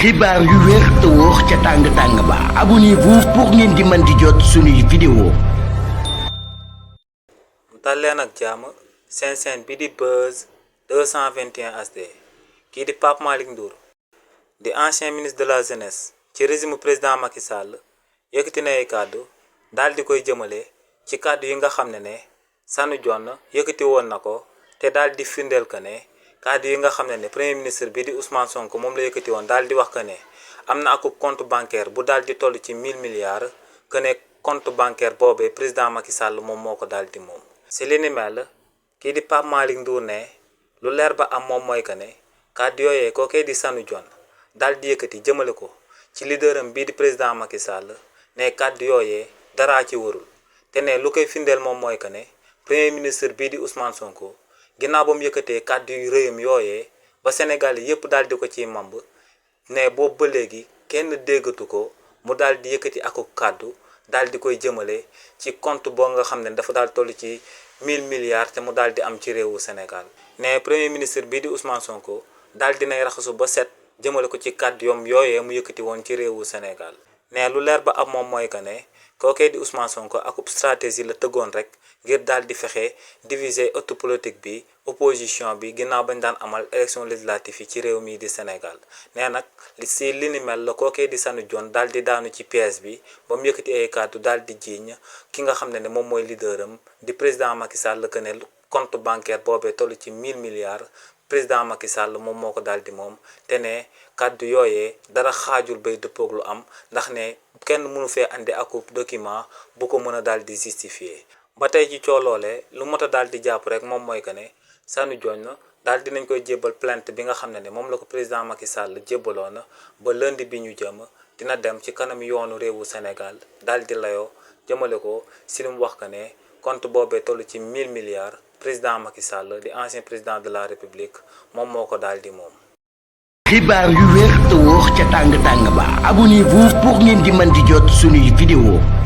xibaar yu wér te wóor ca tàng ba abonnez-vous pour ngeen di mën di jot suñuy vidéo. dal leen ak jàmm seen chaîne bi di Buzz 221 HD kii di Pape Malick Ndour di ancien ministre de la jeunesse ci régime président Macky Sall yëkkati na ay kàddu daal di koy jëmale ci kàddu yi nga xam ne Sanu Dione yëkkati woon na ko te daal di firndeel que ne kàddu yi nga xam ne premier ministre bi di Ousmane Sonko moom la yëkkati woon daal di wax que ne am na ak compte bancaire bu daal di toll ci 1000 milliards que ne compte bancaire boobee président Macky Sall moom moo ko daal di moom. si li ni mel kii di Pape Malick Ndour ne lu leer ba am moom mooy que ne kàddu yooyee kookee di Sanu Dione daal di yëkkati jëmale ko ci leaderam bii di président Macky Sall ne kàddu yooyee daraa ci warul te ne lu koy findeel moom mooy que ne premier ministre bii di Ousmane Sonko. ginnaaw ba mu yëkkatee kàddu yu rëyam yooyee ba Sénégal yépp daal di ko ciy mamb ne boobu ba léegi kenn déggatu ko mu daal di yëkkati ak kàddu daal di koy jëmale ci compte boo nga xam ne dafa daal toll ci 1000 milliards te mu daal di am ci réewu Sénégal. ne premier ministre bii di Ousmane Sonko daal dinay raxasu ba set jëmale ko ci kàddu yom yooyee mu yëkkati woon ci réewu Sénégal. ne lu leer ba am moom mooy que ne kookee di Ousmane Sonko akub stratégie la tëggoon rek ngir daal di fexe diviser ëttu politique bi opposition bi ginnaaw bañ daan amal élection législative yi ci réew mii di Sénégal. nee nag si li ni mel la kookee di Sanu Dione daal di daanu ci pièce bi ba mu yëkkati ay kàddu daal di jiiñ ki nga xam ne moom mooy leaderam di président Macky Sall que ne compte bancaire boobee toll ci 1000 milliards président Macky Sall moom moo ko daal di moom te ne kàddu yooyee dara xaajul bay dëppoog lu am ndax ne kenn mënu fee andi akub document bu ko mën a daal di justifier. ba tey ci cooloole lu mot a daal di jàpp rek moom mooy que ne Sanu Dione daal dinañ koy jébbal plainte bi nga xam ne moom la ko président Macky Sall jébbaloon ba lundi bi ñu jëm dina dem ci kanam yoonu réewu Sénégal daal di layoo jëmale ko si lu mu wax que ne compte boobee toll ci 1000 milliards président Macky Sall di ancien président de la République moom moo ko daal di moom. xibaar yu wér te wóor ca tàng ba abonnez-vous pour ngeen di mën di jot suñuy vidéo.